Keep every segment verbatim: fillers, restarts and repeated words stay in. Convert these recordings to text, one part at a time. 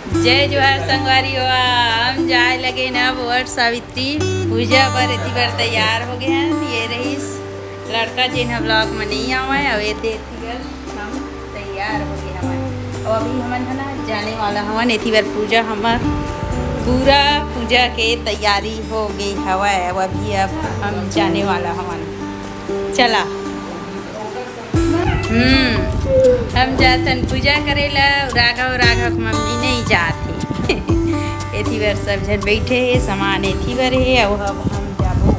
जय जोहार संगवारी हो, हम जाए लगे न वट सावित्री पूजा बर। एती बर तैयार हो गए हैं। ये रहीस लड़का, जेन ह vlog में नहीं आवे, अउ ये दे एती बर हम तैयार हो गए हवन। अउ अभी हमन है ना जाने वाला हवन। एती बर पूजा हमर पूरा पूजा के तैयारी हो गई हवय। अब अभी अब हम जाने वाला हवन। चला। हम्म, हम जातन पूजा करे ला। राघव, राघव के मम्मी नहीं जात हे। एती बर सब झन बैठे हे, सामान एती बर हे, अउ अब हम जाबो।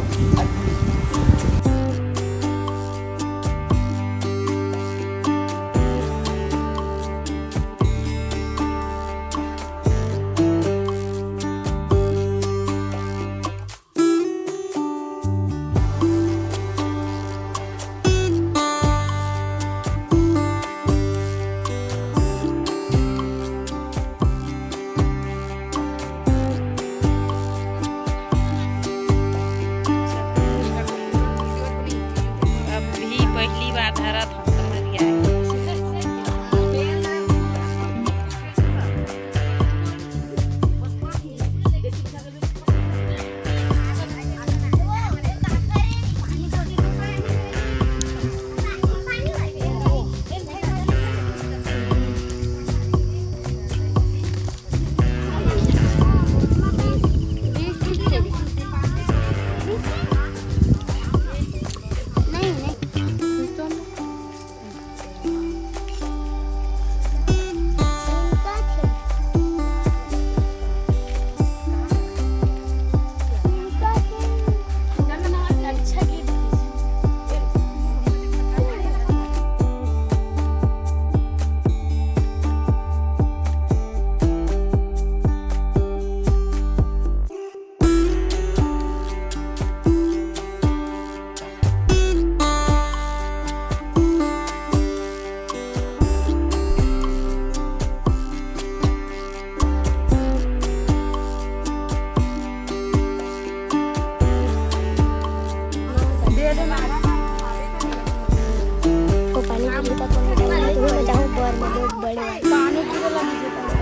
अभी पहली बार धरत हूँ, समझ गया है। वो पानी पी लेता, कौन बताऊँ? तुम्हें बताऊँ, ऊपर में दो बड़े वाले।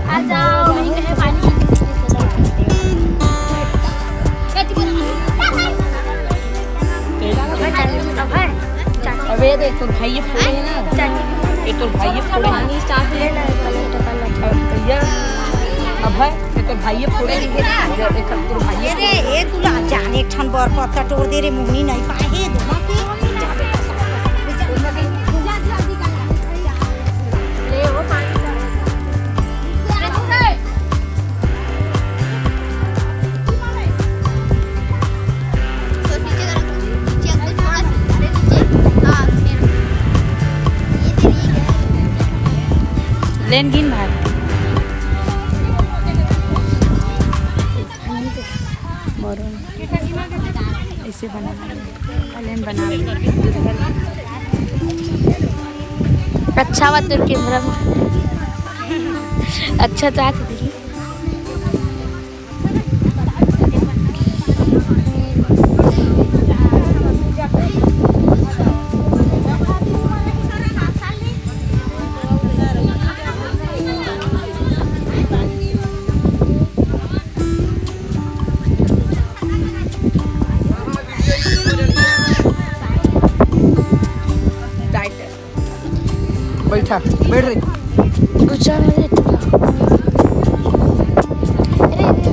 आ जाओ, महंगा है पानी। अबे देख, तोर भाई ये फोड़े है ना, ये तोर भाई ये फोड़े है। पानी स्टार्ट ले ना, कल तो कल अब भैया, अब है, ये तोर भाई ये फोड़े है ना, ये देख, तोर भाई ये अरे, ए, तू ला जाने एक ठन बर पत्ता तोड़ दे रे, मुंगनी नहीं पाए हे, दोनों के। लेन गिन भाई। मोरो ऐसे बना, पहले हम बना लेंगे। अच्छा हुआ तेरे कैमरा में। अच्छा तो आज देखी। बैठा, बैठ रे। गुस्सा में रहती है। अरे, अरे,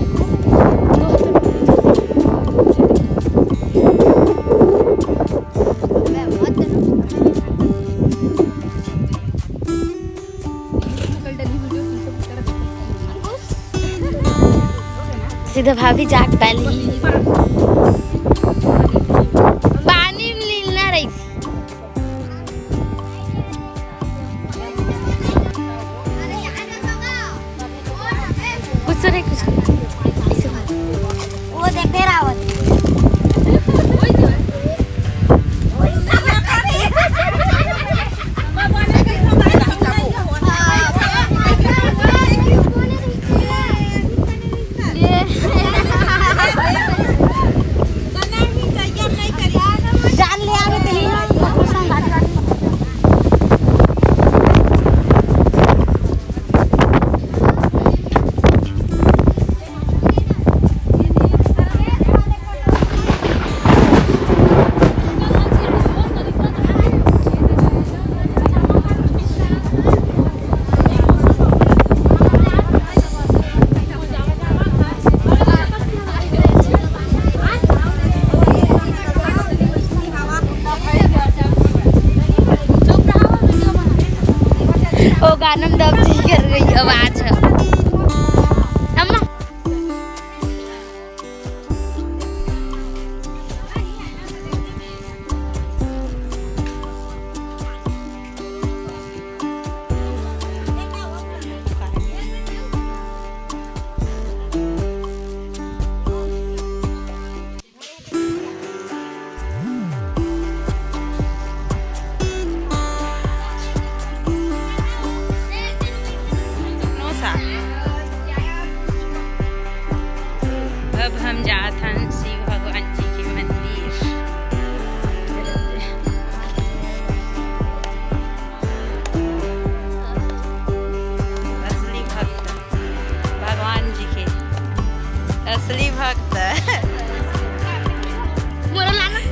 सीधा भाभी जाग डाली। पानी में लीलना रही। कुछ तो नहीं, कुछ नहीं। ऐसे बात। वो देख, फिर आवत। आनंद अब जी कर गई आवाज है। अम्मा। अब हम जात हन शिव भगवान जी के मंदिर। असली भक्त भगवान जी के असली भक्त। मोला लाना।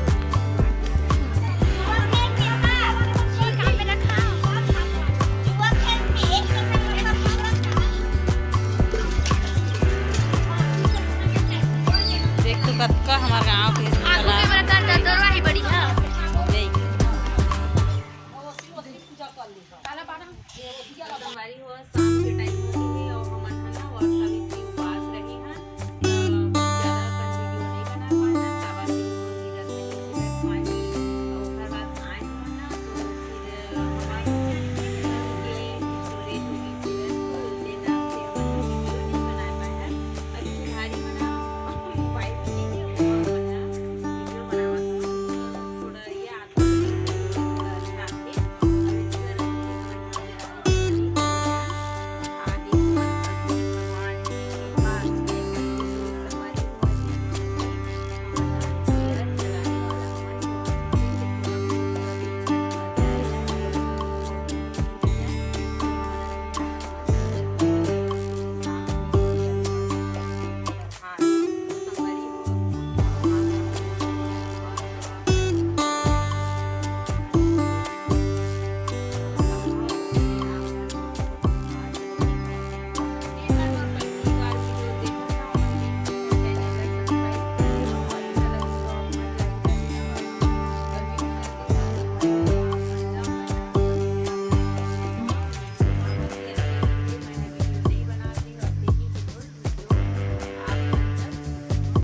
देख तो कतका हमर गांव के